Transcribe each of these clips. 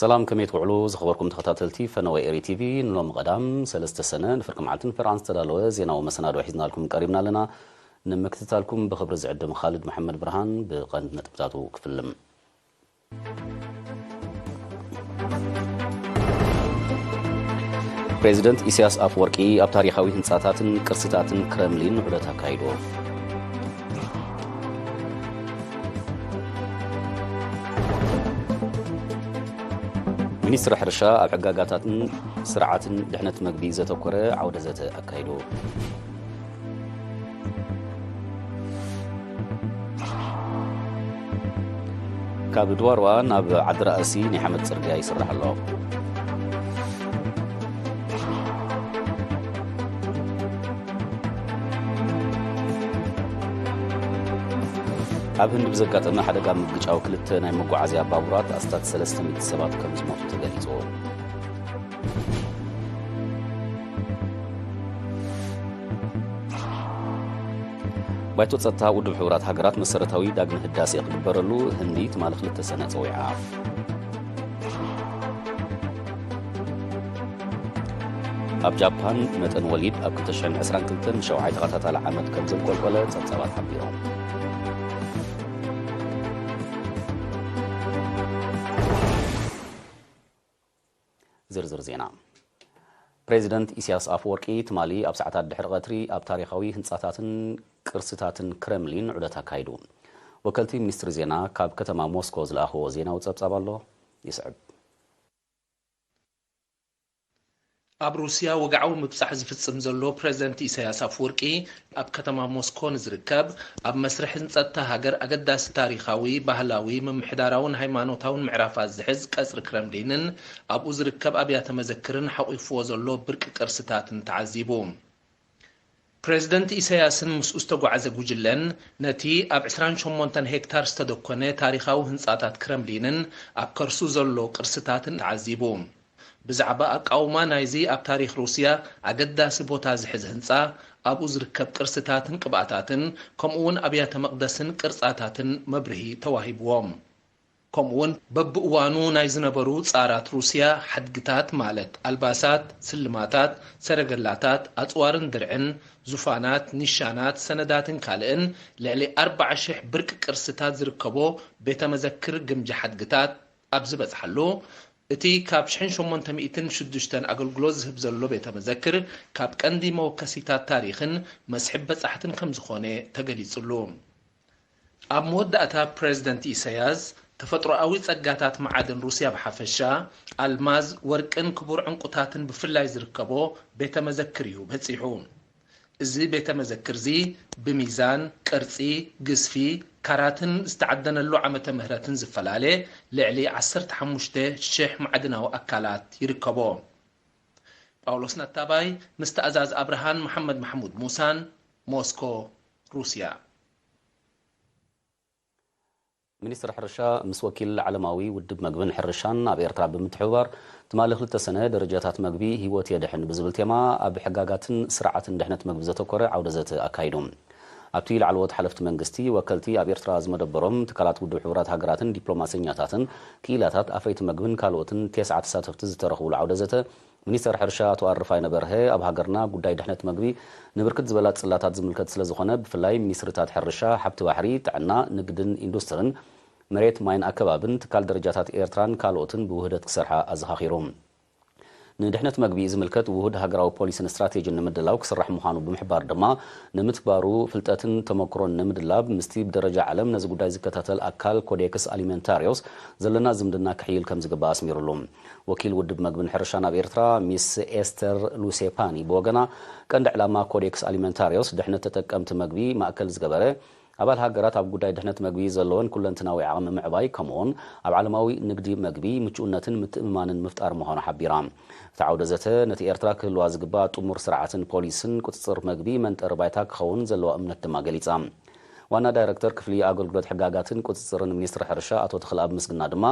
ሰላም፣ ከመይ ትውዕሉ ዝኸበርኩም ተኸታተልቲ ፈነወ ኤሪ ቲቪ? ንሎሚ ቀዳም ሰለስተ ሰነ ንፍርቂ መዓልቲ ንፈርቓን ዝተዳለወ ዜናዊ መሰናድኦ ሒዝናልኩም ቀሪብና ኣለና። ንምክትታልኩም ብኽብሪ ዝዕድም ኻልድ መሓመድ ብርሃን። ብቐንዲ ነጥብታቱ ክፍልም። ፕሬዚደንት ኢሳያስ ኣፈወርቂ ኣብ ታሪኻዊ ህንጻታትን ቅርስታትን ክረምሊን ዑደት ኣካይዱ። ሚኒስትሪ ሕርሻ ኣብ ዕጋጋታትን ስርዓትን ድሕነት መግቢ ዘተኮረ ዓውደ ዘተ ኣካይዱ። ካብ ድዋርዋ ናብ ዓዲ ራእሲ ናይ ሓመድ ጽርግያ ይስራሕ ኣሎ። ኣብ ህንዲ ብዘጋጠመ ሓደጋ ምግጫው ክልተ ናይ መጓዓዝያ ባቡራት ኣስታት ሰለስተ ሚእቲ ሰባት ከም ዝሞቱ ተገሊጹ። ባይቶ ጸጥታ ውድብ ሕቡራት ሃገራት መሰረታዊ ዳግመ ህዳሴ ክግበረሉ ህንዲ ትማሊ ክልተ ሰነ ጸዊዓ። ኣብ ጃፓን መጠን ወሊድ ኣብ ክልተ ሽሕን ዕስራን ክልተን ንሸውዓይ ተኸታታሊ ዓመት ከም ዘንቆልቆለ ጸብጻባት ሓቢሮም። ዝርዝር ዜና። ፕሬዚደንት ኢሳያስ ኣፈወርቂ ትማሊ ኣብ ሰዓታት ድሕሪ ቀትሪ ኣብ ታሪኻዊ ህንጻታትን ቅርስታትን ክረምሊን ዑደት ኣካይዱ። ወከልቲ ሚኒስትሪ ዜና ካብ ከተማ ሞስኮ ዝለኣኽዎ ዜናዊ ጸብጻብ ኣሎ፣ ይስዕብ። ኣብ ሩስያ ወግዓዊ ምብጻሕ ዝፍጽም ዘሎ ፕሬዚደንት ኢሳያስ ኣፈወርቂ፣ ኣብ ከተማ ሞስኮ ንዝርከብ ኣብ መስርሕ ህንጸት እታ ሃገር ኣገዳሲ ታሪኻዊ፣ ባህላዊ፣ ምምሕዳራውን ሃይማኖታውን ምዕራፋት ዝሕዝ ቀጽሪ ክረምሊንን ኣብኡ ዝርከብ ኣብያተ መዘክርን ሓቑፍዎ ዘሎ ብርቂ ቅርስታትን ተዓዚቡ። ፕሬዚደንት ኢሳያስን ምስኡ ዝተጓዓዘ ጉጅለን ነቲ ኣብ ዕስራን ሸሞንተን ሄክታር ዝተደኮነ ታሪኻዊ ህንጻታት ክረምሊንን ኣብ ከርሱ ዘሎ ቅርስታትን ተዓዚቡ። ብዛዕባ ኣቃውማ ናይዚ ኣብ ታሪኽ ሩስያ ኣገዳሲ ቦታ ዝሕዝ ህንጻ፣ ኣብኡ ዝርከብ ቅርስታትን ቅብኣታትን፣ ከምኡውን ኣብያተ መቕደስን ቅርጻታትን መብርሂ ተዋሂብዎም። ከምኡውን በብእዋኑ ናይ ዝነበሩ ጻራት ሩስያ ሓድግታት፣ ማለት ኣልባሳት፣ ስልማታት፣ ሰረገላታት፣ ኣጽዋርን ድርዕን፣ ዙፋናት፣ ኒሻናት፣ ሰነዳትን ካልእን፣ ልዕሊ ኣርብዓ ሽሕ ብርቂ ቅርስታት ዝርከቦ ቤተ መዘክር ግምጃ ሓድግታት ኣብ ዝበጽሓሉ፣ እቲ ካብ ሽሕን ሸሞንተ ሚእትን ሽዱሽተን ኣገልግሎት ዝህብ ዘሎ ቤተ መዘክር ካብ ቀንዲ መወከሲታት ታሪኽን መስሕብ በጻሕትን ከም ዝኾነ ተገሊጹሉ። ኣብ መወዳእታ ፕሬዚደንት ኢሳያስ፣ ተፈጥሮኣዊ ጸጋታት መዓድን ሩስያ ብሓፈሻ፣ ኣልማዝ፣ ወርቅን ክቡር ዕንቁታትን ብፍላይ ዝርከቦ ቤተ መዘክር እዩ በጺሑ። እዚ ቤተ መዘክርዚ ብሚዛን፣ ቅርጺ፣ ግዝፊ፣ ካራትን ዝተዓደነሉ ዓመተ ምህረትን ዝፈላለ ልዕሊ ዓሰርተ ሓሙሽተ ሽሕ ማዕድናዊ ኣካላት ይርከቦ። ጳውሎስ ነታባይ ምስ ተኣዛዝ ኣብርሃን መሓመድ ማሕሙድ ሙሳን፣ ሞስኮ፣ ሩስያ። ሚኒስትሪ ሕርሻ ምስ ወኪል ዓለማዊ ውድብ መግብን ሕርሻን ኣብ ኤርትራ ብምትሕብባር፣ ትማሊ ክልተ ሰነ ደረጃታት መግቢ ህይወት የድሕን ብዝብል ቴማ ኣብ ሕጋጋትን ስርዓትን ድሕነት መግቢ ዘተኮረ ዓውደ ዘተ ኣካይዱ። ኣብቲ ላዕለዎት ሓለፍቲ መንግስቲ፣ ወከልቲ ኣብ ኤርትራ ዝመደበሮም ትካላት ውድብ ሕቡራት ሃገራትን ዲፕሎማሰኛታትን፣ ክኢላታት ኣፍረይቲ መግብን ካልኦትን ተስዓ ተሳተፍቲ ዝተረኽቡሉ ዓውደ ዘተ፣ ሚኒስተር ሕርሻ ኣቶ ኣረፋይነ በርሀ፣ ኣብ ሃገርና ጉዳይ ድሕነት መግቢ ንብርክት ዝበላ ጽላታት ዝምልከት ስለ ዝኾነ፣ ብፍላይ ሚኒስትሪታት ሕርሻ፣ ሃብቲ ባሕሪ፣ ጥዕና፣ ንግድን ኢንዱስትርን፣ መሬት፣ ማይን ኣከባብን፣ ትካል ደረጃታት ኤርትራን ካልኦትን ብውህደት ክሰርሓ ኣዘኻኺሩ። ንድሕነት መግቢ ዝምልከት ውሁድ ሃገራዊ ፖሊስን ስትራቴጂን ንምድላው ክስራሕ ምዃኑ ብምሕባር ድማ፣ ንምትግባሩ ፍልጠትን ተመክሮን ንምድላብ፣ ምስቲ ብደረጃ ዓለም ነዚ ጉዳይ ዝከታተል ኣካል ኮዴክስ ኣሊመንታሪዮስ ዘለና ዝምድና ክሕይል ከም ዝግባእ ኣስሚሩሉ። ወኪል ውድብ መግብን ሕርሻን ኣብ ኤርትራ ሚስ ኤስተር ሉሴፓኒ ብወገና፣ ቀንዲ ዕላማ ኮዴክስ ኣሊመንታሪዮስ ድሕነት ተጠቀምቲ መግቢ ማእከል ዝገበረ፣ ኣባል ሃገራት ኣብ ጉዳይ ድሕነት መግቢ ዘለወን ኩለንትናዊ ዓቕሚ ምዕባይ፣ ከምኡውን ኣብ ዓለማዊ ንግዲ መግቢ ምቹእነትን ምትእምማንን ምፍጣር ምዃኑ ሓቢራ። እቲ ዓውደ ዘተ ነቲ ኤርትራ ክህልዋ ዝግባእ ጥሙር ስርዓትን ፖሊስን ቁጽጽር መግቢ መንጠሪ ባይታ ክኸውን ዘለዋ እምነት ድማ ገሊጻ። ዋና ዳይረክተር ክፍሊ ኣገልግሎት ሕጋጋትን ቁጽጽርን ሚኒስትሪ ሕርሻ ኣቶ ተኽለኣብ ምስግና ድማ፣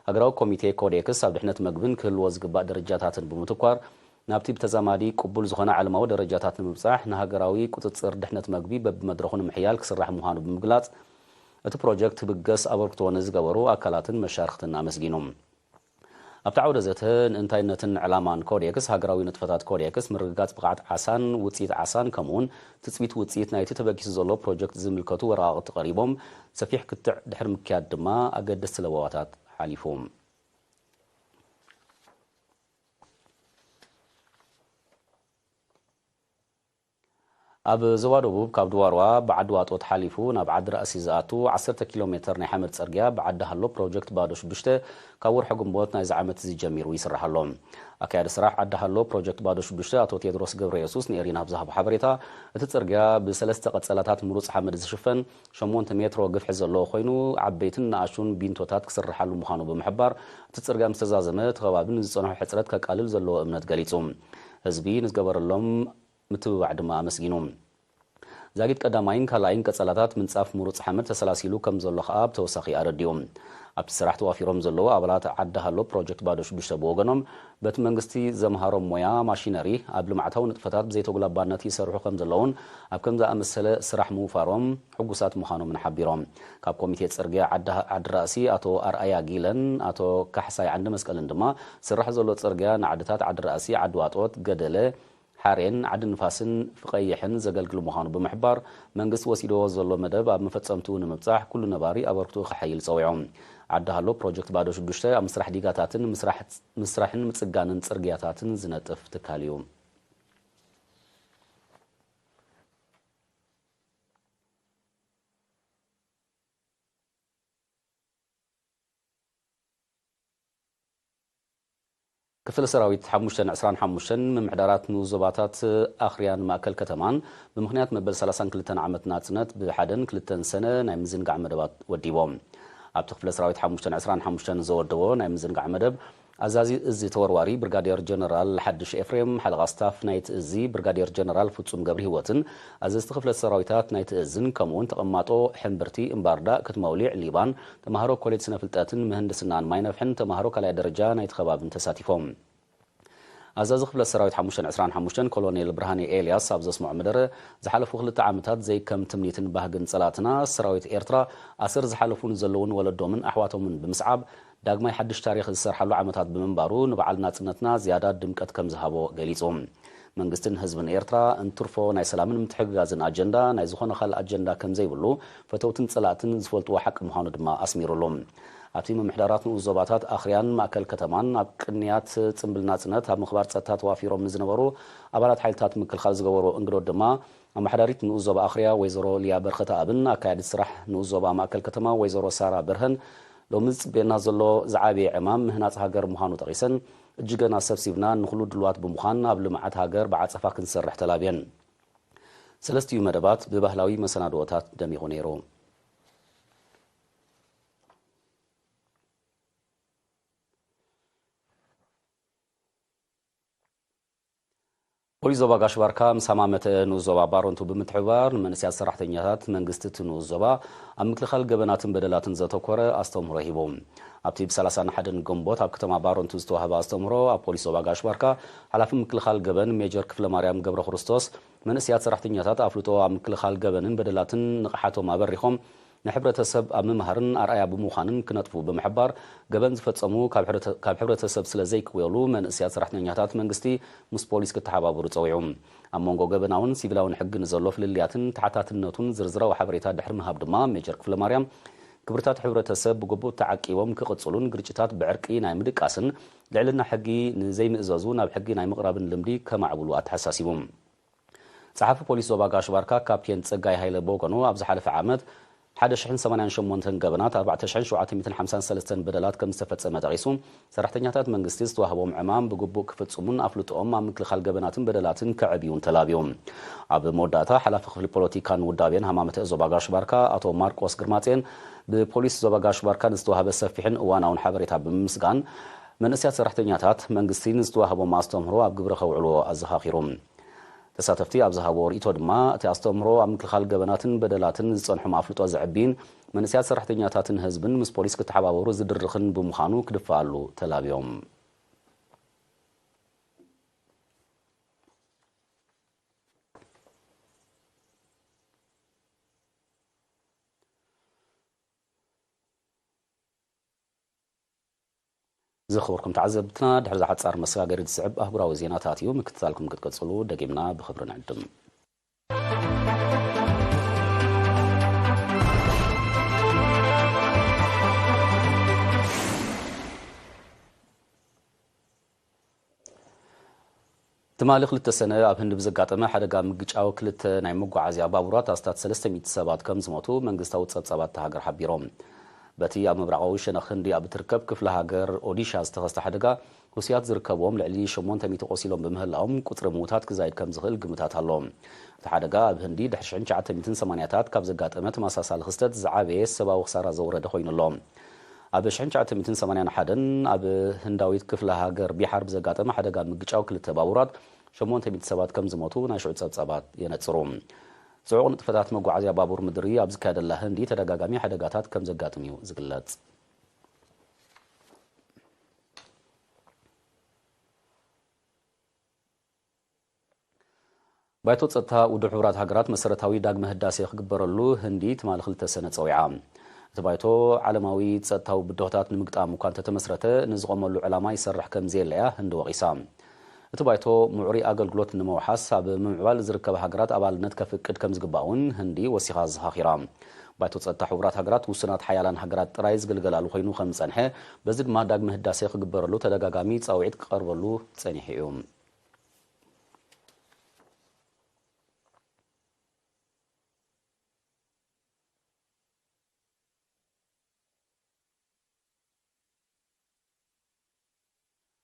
ሃገራዊ ኮሚቴ ኮዴክስ ኣብ ድሕነት መግብን ክህልዎ ዝግባእ ደረጃታትን ብምትኳር፣ ናብቲ ብተዛማዲ ቅቡል ዝኾነ ዓለማዊ ደረጃታት ንምብጻሕ፣ ንሃገራዊ ቁጽጽር ድሕነት መግቢ በብመድረኹ ንምሕያል ክስራሕ ምዃኑ ብምግላጽ፣ እቲ ፕሮጀክት ክብገስ ኣበርክቶ ንዝገበሩ ኣካላትን መሻርኽትን ኣመስጊኑ። ኣብቲ ዓውደ ዘተ ንእንታይነትን ዕላማን ኮዴክስ፣ ሃገራዊ ንጥፈታት ኮዴክስ፣ ምርግጋጽ ብቕዓት ዓሳን ውጽኢት ዓሳን፣ ከምኡውን ትጽቢት ውጽኢት ናይቲ ተበጊሱ ዘሎ ፕሮጀክት ዝምልከቱ ወረቓቕቲ ቀሪቦም፣ ሰፊሕ ክትዕ ድሕሪ ምክያድ ድማ ኣገደስቲ ለበዋታት ሓሊፉ። ኣብ ዞባ ደቡብ ካብ ድዋርዋ ብዓዲ ዋጦት ሓሊፉ ናብ ዓዲ ራእሲ ዝኣቱ ዓሰርተ ኪሎ ሜተር ናይ ሓመድ ጽርግያ ብዓዲ ሃሎ ፕሮጀክት ባዶ ሽዱሽተ ካብ ወርሒ ግንቦት ናይዚ ዓመት እዚ ጀሚሩ ይስራሕ ኣሎ። ኣካያዲ ስራሕ ዓዲ ሃሎ ፕሮጀክት ባዶ ሽዱሽተ ኣቶ ቴድሮስ ገብረ የሱስ ንኤሪና ኣብ ዝሃቦ ሓበሬታ፣ እቲ ጽርግያ ብሰለስተ ቀጸላታት ምሩጽ ሓመድ ዝሽፈን ሸሞንተ ሜትሮ ግፍሒ ዘለዎ ኮይኑ፣ ዓበይትን ንኣሽቱን ቢንቶታት ክስርሓሉ ምዃኑ ብምሕባር፣ እቲ ጽርግያ ምስ ተዛዘመ እቲ ከባቢ ንዝጸንሖ ሕጽረት ከቃልል ዘለዎ እምነት ገሊጹ። ህዝቢ ንዝገበረሎም ምትብባዕ ድማ ኣመስጊኑ። ዛጊት ቀዳማይን ካልኣይን ቀጸላታት ምንጻፍ ምሩጽ ሓመድ ተሰላሲሉ ከም ዘሎ ከኣ ብተወሳኺ ኣረዲኡ። ኣብቲ ስራሕ ተዋፊሮም ዘለዉ ኣባላት ዓዲ ሃሎ ፕሮጀክት ባዶ ሽዱሽተ ብወገኖም፣ በቲ መንግስቲ ዘምሃሮም ሞያ ማሺነሪ ኣብ ልምዓታዊ ንጥፈታት ብዘይተጉላባነት ይሰርሑ ከም ዘለዉን ኣብ ከም ዝኣመሰለ ስራሕ ምውፋሮም ሕጉሳት ምዃኖምን ሓቢሮም። ካብ ኮሚቴ ጽርግያ ዓዲ ዓዲ ራእሲ ኣቶ ኣርኣያ ጊለን ኣቶ ካሕሳይ ዓንደ መስቀልን ድማ፣ ዝስራሕ ዘሎ ጽርግያ ንዓድታት ዓዲ ራእሲ፣ ዓዲ ዋጦት፣ ገደለ፣ ሓሬን ዓዲ ንፋስን ፍቐይሕን ዘገልግል ምዃኑ ብምሕባር፣ መንግስቲ ወሲድዎ ዘሎ መደብ ኣብ መፈጸምትኡ ንምብጻሕ ኩሉ ነባሪ ኣበርክትኡ ከሐይል ጸዊዖም። ዓዲ ሃሎ ፕሮጀክት ባዶ ሽዱሽተ ኣብ ምስራሕ ዲጋታትን ምስራሕ ምስራሕን ምጽጋንን ጽርግያታትን ዝነጥፍ ትካል እዩ። ክፍለ ሰራዊት ሓሙሽተን ዕስራን ሓሙሽተን ምምሕዳራት ንኡስ ዞባታት ኣኽርያን ማእከል ከተማን ብምኽንያት መበል ሰላሳን ክልተን ዓመት ናጽነት ብሓደን ክልተን ሰነ ናይ ምዝንጋዕ መደባት ወዲቦም። ኣብቲ ክፍለ ሰራዊት ሓሙሽተን ዕስራን ሓሙሽተን ዘወደቦ ናይ ምዝንጋዕ መደብ፣ ኣዛዚ እዚ ተወርዋሪ ብርጋዴር ጀነራል ሓድሽ ኤፍሬም፣ ሓለቓ ስታፍ ናይቲ እዚ ብርጋዴር ጀነራል ፍጹም ገብረ ህይወትን ኣዘዝቲ ክፍለ ሰራዊታት ናይቲ እዝን፣ ከምኡውን ተቐማጦ ሕምብርቲ እምባርዳእ፣ ክትመውሊዕ ሊባን፣ ተማሃሮ ኮሌጅ ስነ ፍልጠትን ምህንድስናን ማይ ነፍሕን ተማሃሮ ካልኣይ ደረጃ ናይቲ ከባብን ተሳቲፎም። ኣዛዚ ክፍለ ሰራዊት ሓሙሽተን ዕስራን ሓሙሽተን ኮሎኔል ብርሃኔ ኤልያስ ኣብ ዘስምዖ መደረ፣ ዝሓለፉ ክልተ ዓመታት ዘይከም ትምኒትን ባህግን ጸላእትና፣ ሰራዊት ኤርትራ ኣሰር ዝሓለፉን ዘለውን ወለዶምን ኣሕዋቶምን ብምስዓብ፣ ዳግማይ ሓድሽ ታሪኽ ዝሰርሓሉ ዓመታት ብምንባሩ፣ ንበዓል ናጽነትና ዝያዳ ድምቀት ከም ዝሃቦ ገሊጹ። መንግስትን ህዝብን ኤርትራ እንትርፎ ናይ ሰላምን ምትሕግጋዝን ኣጀንዳ ናይ ዝኾነ ካልእ ኣጀንዳ ከም ዘይብሉ ፈተውትን ጸላእትን ዝፈልጥዎ ሓቂ ምዃኑ ድማ ኣስሚሩሉ። ኣብቲ ምምሕዳራት ንኡስ ዞባታት ኣኽርያን ማእከል ከተማን ኣብ ቅንያት ጽምብል ናጽነት ኣብ ምኽባር ጸጥታ ተዋፊሮም ንዝነበሩ ኣባላት ሓይልታት ምክልኻል ዝገበርዎ እንግዶት ድማ፣ ኣመሓዳሪት ንኡስ ዞባ ኣኽርያ ወይዘሮ ሊያ በርኸተኣብን ኣካያዲት ስራሕ ንኡስ ዞባ ማእከል ከተማ ወይዘሮ ሳራ በርሀን፣ ሎሚ ዝጽበየና ዘሎ ዝዓበየ ዕማም ምህናጽ ሃገር ምዃኑ ጠቒሰን፣ እጅገና ሰብሲብና ንኹሉ ድልዋት ብምዃን ኣብ ልምዓት ሃገር ብዓጸፋ ክንሰርሕ ተላብየን። ሰለስቲኡ መደባት ብባህላዊ መሰናድኦታት ደሚቑ ነይሩ። ፖሊስ ዞባ ጋሽ ባርካ ምስ ሃማመተ ንኡስ ዞባ ባረንቱ ብምትሕብባር፣ ንመንእሰያት ሰራሕተኛታት መንግስቲ እቲ ንኡስ ዞባ ኣብ ምክልኻል ገበናትን በደላትን ዘተኮረ ኣስተምህሮ ሂቡ። ኣብቲ ብ ሰላሳን ሓደን ግንቦት ኣብ ከተማ ባረንቱ ዝተዋህበ ኣስተምህሮ፣ ኣብ ፖሊስ ዞባ ጋሽ ባርካ ሓላፊ ምክልኻል ገበን ሜጀር ክፍለ ማርያም ገብረ ክርስቶስ፣ መንእሰያት ሰራሕተኛታት ኣፍልጦ ኣብ ምክልኻል ገበንን በደላትን ንቕሓቶም ኣበሪኾም፣ ንሕብረተሰብ ኣብ ምምሃርን ኣርኣያ ብምዃንን ክነጥፉ ብምሕባር፣ ገበን ዝፈጸሙ ካብ ሕብረተ-፣ ካብ ሕብረተሰብ ስለ ዘይክውየሉ፣ መንእሰያት ሰራሕተኛታት መንግስቲ ምስ ፖሊስ ክተሓባበሩ ጸዊዑ። ኣብ መንጎ ገበናውን ሲቪላውን ሕጊ ንዘሎ ፍልልያትን ተሓታትነቱን ዝርዝራዊ ሓበሬታ ድሕሪ ምሃብ ድማ፣ ሜጀር ክፍለ ማርያም፣ ክብርታት ሕብረተሰብ ብግቡእ ተዓቂቦም ክቕጽሉን ግርጭታት ብዕርቂ ናይ ምድቃስን ልዕልና ሕጊ ንዘይምእዘዙ ናብ ሕጊ ናይ ምቕራብን ልምዲ ከማዕብሉ ኣተሓሳሲቡ። ጸሓፊ ፖሊስ ዞባ ጋሽ ባርካ ካፕቴን ጸጋይ ሃይለ ብወገኑ፣ ኣብ ዝሓለፈ ዓመት ሓደ ሽሕን ሰማንያን ሸሞንተን ገበናት፣ ኣርባዕተ ሽሕን ሸውዓተ ሚእትን ሓምሳን ሰለስተን በደላት ከም ዝተፈጸመ ጠቒሱ፣ ሰራሕተኛታት መንግስቲ ዝተዋህቦም ዕማም ብግቡእ ክፍጽሙን ኣፍልጦኦም ኣብ ምክልኻል ገበናትን በደላትን ከዕብዩን ተላብዩ። ኣብ መወዳእታ፣ ሓላፊ ክፍሊ ፖለቲካን ውዳቤን ሃማመተ ዞባ ጋሽ ባርካ ኣቶ ማርቆስ ግርማጼን ብፖሊስ ዞባ ጋሽ ባርካ ንዝተዋህበ ሰፊሕን እዋናውን ሓበሬታ ብምምስጋን፣ መንእሰያት ሰራሕተኛታት መንግስቲ ንዝተዋህቦም ኣስተምህሮ ኣብ ግብሪ ከውዕልዎ ኣዘኻኺሩ። ተሳተፍቲ ኣብ ዝሃብዎ ርእይቶ ድማ፣ እቲ ኣስተምህሮ ኣብ ምክልኻል ገበናትን በደላትን ዝጸንሖም ኣፍልጦ ዘዕብይን መንእሰያት ሰራሕተኛታትን ህዝብን ምስ ፖሊስ ክተሓባበሩ ዝድርኽን ብምዃኑ ክድፈኣሉ ተላብዮም። ዝኸበርኩም ተዓዘብትና፣ ድሕሪ ዝሓጻር መሰጋገሪ ዝስዕብ ኣህጉራዊ ዜናታት እዩ። ምክትታልኩም ክትቀጽሉ ደጊምና ብኽብሪ ንዕድም። ትማሊ ክልተ ሰነ ኣብ ህንዲ ብዘጋጠመ ሓደጋ ምግጫው ክልተ ናይ መጓዓዝያ ባቡራት ኣስታት ሰለስተ ሚእቲ ሰባት ከም ዝሞቱ መንግስታዊ ጸብጻባት እታ ሃገር ሓቢሮም። በቲ ኣብ ምብራቓዊ ሸነኽ ህንዲ ኣብ እትርከብ ክፍለ ሃገር ኦዲሻ ዝተኸስተ ሓደጋ፣ ህውስያት ዝርከብዎም ልዕሊ ሸሞንተ ሚእቲ ቆሲሎም ብምህላዎም፣ ቁጽሪ ምዉታት ክዛይድ ከም ዝኽእል ግምታት ኣሎ። እቲ ሓደጋ ኣብ ህንዲ ድሕሪ ሽሕን ትሽዓተ ሚእትን ሰማንያታት ካብ ዘጋጠመ ተመሳሳሊ ክስተት ዝዓበየ ሰብኣዊ ክሳራ ዘውረደ ኮይኑ ኣሎ። ኣብ ሽሕን ትሽዓተ ሚእትን ሰማንያን ሓደን ኣብ ህንዳዊት ክፍለ ሃገር ቢሓር ብዘጋጠመ ሓደጋ ምግጫው ክልተ ባቡራት ሸሞንተ ሚእቲ ሰባት ከም ዝሞቱ ናይ ሽዑ ጸብጻባት የነጽሩ። ጽዑቕ ንጥፈታት መጓዓዝያ ባቡር ምድሪ ኣብ ዝካየደላ ህንዲ ተደጋጋሚ ሓደጋታት ከም ዘጋጥም እዩ ዝግለጽ። ባይቶ ጸጥታ ውድብ ሕቡራት ሃገራት መሰረታዊ ዳግመ ህዳሴ ክግበረሉ ህንዲ ትማሊ ክልተ ሰነ ጸዊዓ። እቲ ባይቶ ዓለማዊ ጸጥታዊ ብድሆታት ንምግጣም እኳ እንተተመስረተ፣ ንዝቖመሉ ዕላማ ይሰርሕ ከም ዘየለያ ህንዲ ወቒሳ። እቲ ባይቶ ምዕሩይ ኣገልግሎት ንምውሓስ ኣብ ምምዕባል ዝርከባ ሃገራት ኣባልነት ከፍቅድ ከም ዝግባእ እውን ህንዲ ወሲኻ ኣዘኻኺራ። ባይቶ ጸጥታ ሕቡራት ሃገራት ውሱናት ሓያላን ሃገራት ጥራይ ዝግልገላሉ ኮይኑ ከም ዝጸንሐ፣ በዚ ድማ ዳግመ ህዳሴ ክግበረሉ ተደጋጋሚ ጻውዒት ክቐርበሉ ጸኒሑ እዩ።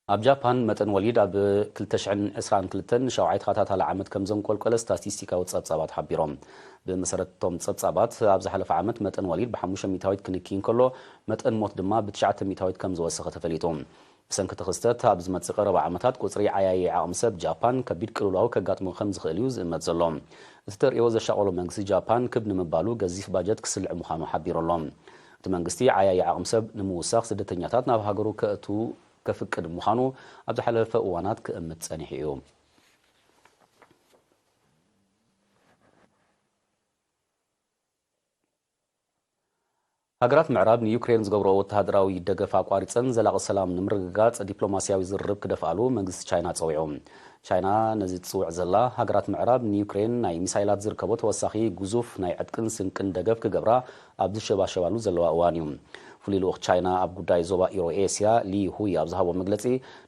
ኣብ ጃፓን መጠን ወሊድ ኣብ ክልተ ሽሕን ዕስራን ክልተን ንሻውዓይ ተኸታታሊ ዓመት ከም ዘንቆልቆለ ስታቲስቲካዊ ጸብጻባት ሓቢሮም። ብመሰረት እቶም ጸብጻባት፣ ኣብ ዝሓለፈ ዓመት መጠን ወሊድ ብሓሙሽተ ሚእታዊት ክንኪ እንከሎ፣ መጠን ሞት ድማ ብትሽዓተ ሚእታዊት ከም ዝወሰኸ ተፈሊጡ። ብሰንኪ እቲ ክስተት፣ ኣብ ዝመጽእ ቀረባ ዓመታት ቁጽሪ ዓያዪ ዓቕሚ ሰብ ጃፓን ከቢድ ቅልውላው ከጋጥሞ ከም ዝኽእል እዩ ዝእመት ዘሎ። እቲ ተርእዮ ዘሻቐሎ መንግስቲ ጃፓን ክብ ንምባሉ ገዚፍ ባጀት ክስልዕ ምዃኑ ሓቢሩ ኣሎ። እቲ መንግስቲ ዓያዪ ዓቕሚ ሰብ ንምውሳኽ ስደተኛታት ናብ ሃገሩ ከእቱ ከፍቅድ ምዃኑ ኣብ ዝሓለፈ እዋናት ክእምት ጸኒሑ እዩ። ሃገራት ምዕራብ ንዩክሬን ዝገብርኦ ወተሃደራዊ ደገፍ ኣቋሪጸን ዘላቒ ሰላም ንምርግጋጽ ዲፕሎማስያዊ ዝርርብ ክደፍኣሉ መንግስቲ ቻይና ጸዊዑ። ቻይና ነዚ ትጽውዕ ዘላ፣ ሃገራት ምዕራብ ንዩክሬን ናይ ሚሳይላት ዝርከቦ ተወሳኺ ግዙፍ ናይ ዕጥቅን ስንቅን ደገፍ ክገብራ ኣብ ዝሸባሸባሉ ዘለዋ እዋን እዩ። ፍሉይ ልኡኽ ቻይና ኣብ ጉዳይ ዞባ ኢሮ ኤስያ ሊ ሁይ ኣብ ዝሃቦ መግለጺ፣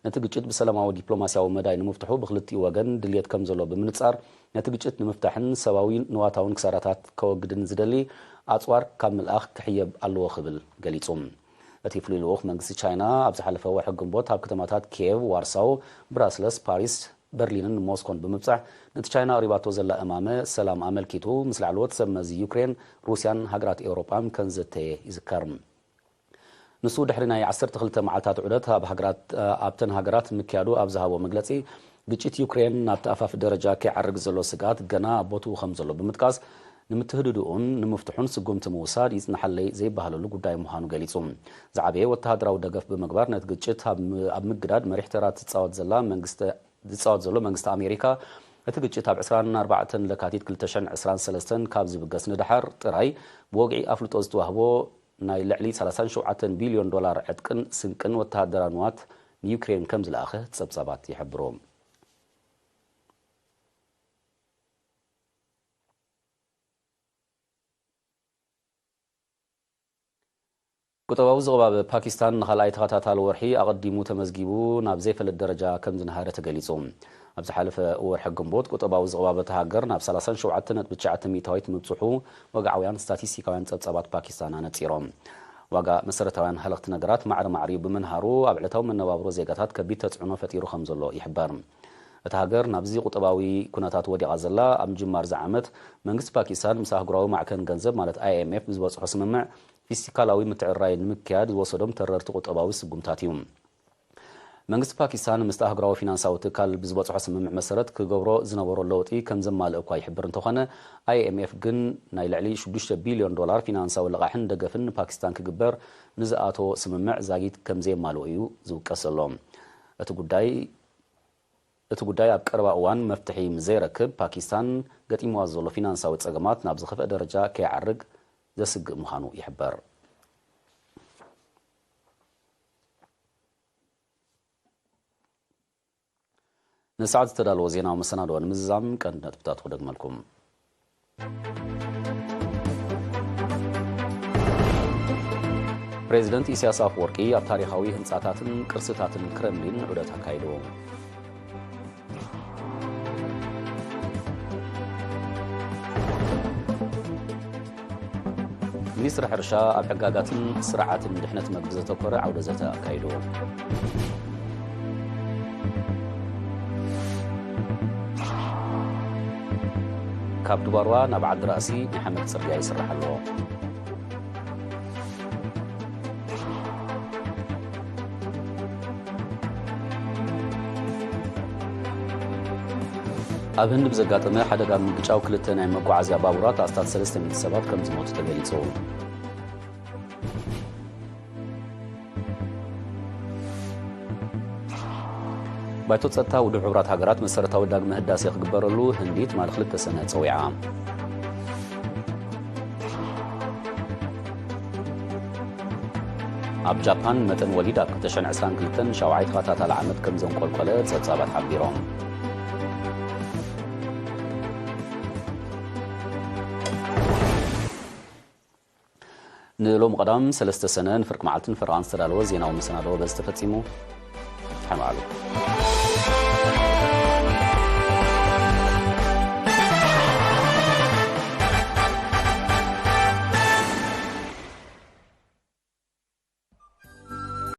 ነቲ ግጭት ብሰላማዊ ዲፕሎማስያዊ መዳይ ንምፍትሑ ብክልቲኡ ወገን ድልየት ከም ዘሎ ብምንጻር፣ ነቲ ግጭት ንምፍታሕን ሰብኣዊ ንዋታውን ክሳራታት ከወግድን ዝደሊ ኣጽዋር ካብ ምልኣኽ ክሕየብ ኣለዎ ክብል ገሊጹ። እቲ ፍሉይ ልኡኽ መንግስቲ ቻይና ኣብ ዝሓለፈ ወርሒ ግንቦት ኣብ ከተማታት ኪየቭ፣ ዋርሳው፣ ብራስለስ፣ ፓሪስ፣ በርሊንን ሞስኮን ብምብጻሕ፣ ነቲ ቻይና ኣቕሪባቶ ዘላ እማመ ሰላም ኣመልኪቱ ምስ ላዕለዎት ሰብ መዚ ዩክሬን፣ ሩስያን ሃገራት ኤውሮጳን ከም ዘተየ ይዝከር። ንሱ ድሕሪ ናይ ዓሰርተ ክልተ መዓልታት ዑደት ኣብ ሃገራት፣ ኣብተን ሃገራት ምክያዱ ኣብ ዝሃቦ መግለጺ፣ ግጭት ዩክሬን ናብቲ ኣፋፍ ደረጃ ከይዓርግ ዘሎ ስግኣት ገና ኣብ ቦትኡ ከም ዘሎ ብምጥቃስ፣ ንምትህድድኡን ንምፍትሑን ስጉምቲ ምውሳድ ይጽናሓለይ ዘይበሃለሉ ጉዳይ ምዃኑ ገሊጹ። ዝዓበየ ወተሃደራዊ ደገፍ ብምግባር ነቲ ግጭት ኣብ ም-፣ ኣብ ምግዳድ መሪሕ ተራ ትጻወት ዘላ መንግስቲ፣ ዝጻወት ዘሎ መንግስቲ ኣሜሪካ፣ እቲ ግጭት ኣብ ዕስራን ኣርባዕተን ለካቲት ክልተ ሽሕን ዕስራን ሰለስተን ካብ ዝብገስ ንደሓር ጥራይ ብወግዒ ኣፍልጦ ዝተዋህቦ ናይ ልዕሊ ሰላሳን ሸውዓተን ቢልዮን ዶላር ዕጥቅን ስንቅን ወተሃደራዊ ንዋት ንዩክሬን ከም ዝለኣኸ ጸብጻባት ይሕብሩ። ቁጠባዊ ዝቕባበ ፓኪስታን ንኻልኣይ ተኸታታሊ ወርሒ ኣቐዲሙ ተመዝጊቡ ናብ ዘይፈለጥ ደረጃ ከም ዝነሃረ ተገሊጹ። ኣብ ዝሓለፈ ወርሒ ግንቦት ቁጠባዊ ዝቕባበ እታ ሃገር ናብ ሰላሳን ሸውዓተን ነጥቢ ትሽዓተ ሚእታዊት ምብጽሑ ወግዓውያን ስታቲስቲካውያን ጸብጻባት ፓኪስታን ኣነጺሮም። ዋጋ መሰረታውያን ሃለኽቲ ነገራት ማዕረ ማዕሪኡ ብምንሃሩ ኣብ ዕለታዊ መነባብሮ ዜጋታት ከቢድ ተጽዕኖ ፈጢሩ ከም ዘሎ ይሕበር። እታ ሃገር ናብዚ ቁጠባዊ ኩነታት ወዲቓ ዘላ ኣብ ምጅማር እዚ ዓመት መንግስቲ ፓኪስታን ምስ ኣህጉራዊ ማዕከን ገንዘብ ማለት ኣይ ኤም ኤፍ ብዝበጽሖ ስምምዕ ፊስካላዊ ምትዕርራይ ንምክያድ ዝወሰዶም ተረርቲ ቁጠባዊ ስጉምታት እዩ። መንግስቲ ፓኪስታን ምስቲ ኣህጉራዊ ፊናንሳዊ ትካል ብዝበጽሖ ስምምዕ መሰረት ክገብሮ ዝነበሮ ለውጢ ከም ዘማልእ እኳ ይሕብር እንተኾነ፣ ኣይ ኤም ኤፍ ግን ናይ ልዕሊ ሽዱሽተ ቢልዮን ዶላር ፊናንሳዊ ልቓሕን ደገፍን ንፓኪስታን ክግበር ንዝኣተዎ ስምምዕ ዛጊት ከም ዘየማልኦ እዩ ዝውቀስ ዘሎ። እቲ ጉዳይ፣ እቲ ጉዳይ ኣብ ቀረባ እዋን መፍትሒ ምስ ዘይረክብ፣ ፓኪስታን ገጢምዋ ዘሎ ፊናንሳዊ ጸገማት ናብ ዝኸፍአ ደረጃ ከይዓርግ ዘስግእ ምዃኑ ይሕበር። ንሰዓት ዝተዳለወ ዜናዊ መሰናድኦ ንምዝዛም ቀንዲ ነጥብታት ክደግመልኩም። ፕሬዚደንት ኢሳያስ ኣፈወርቂ ኣብ ታሪኻዊ ህንጻታትን ቅርስታትን ክረምሊን ዑደት ኣካይዱ። ሚኒስትሪ ሕርሻ ኣብ ሕጋጋትን ስርዓትን ድሕነት መግቢ ዘተኮረ ዓውደ ዘተ ኣካይዱ። ካብ ድባርዋ ናብ ዓዲ ራእሲ ናይ ሓመድ ጽርግያ ይስራሕ ኣሎ። ኣብ ህንዲ ብዘጋጠመ ሓደጋ ምግጫው ክልተ ናይ መጓዓዝያ ባቡራት ኣስታት ሰለስተ ሚእቲ ሰባት ከም ዝሞቱ ተገሊጹ። ባይቶ ጸጥታ ውድብ ሕቡራት ሃገራት መሰረታዊ ዳግመ ህዳሴ ክግበረሉ ህንዲ ትማሊ ክልተ ሰነ ጸዊዓ። ኣብ ጃፓን መጠን ወሊድ ኣብ ክልተ ሽሕን ዕስራን ክልተን ሻውዓይ ተኸታታሊ ዓመት ከም ዘንቆልቆለ ጸብጻባት ሓቢሮም። ንሎሚ ቀዳም ሰለስተ ሰነ ንፍርቂ መዓልትን ፈረቓን ዝተዳለወ ዜናዊ መሰናዶ በዚ ተፈጺሙ። ደሓን ዋዕሉ።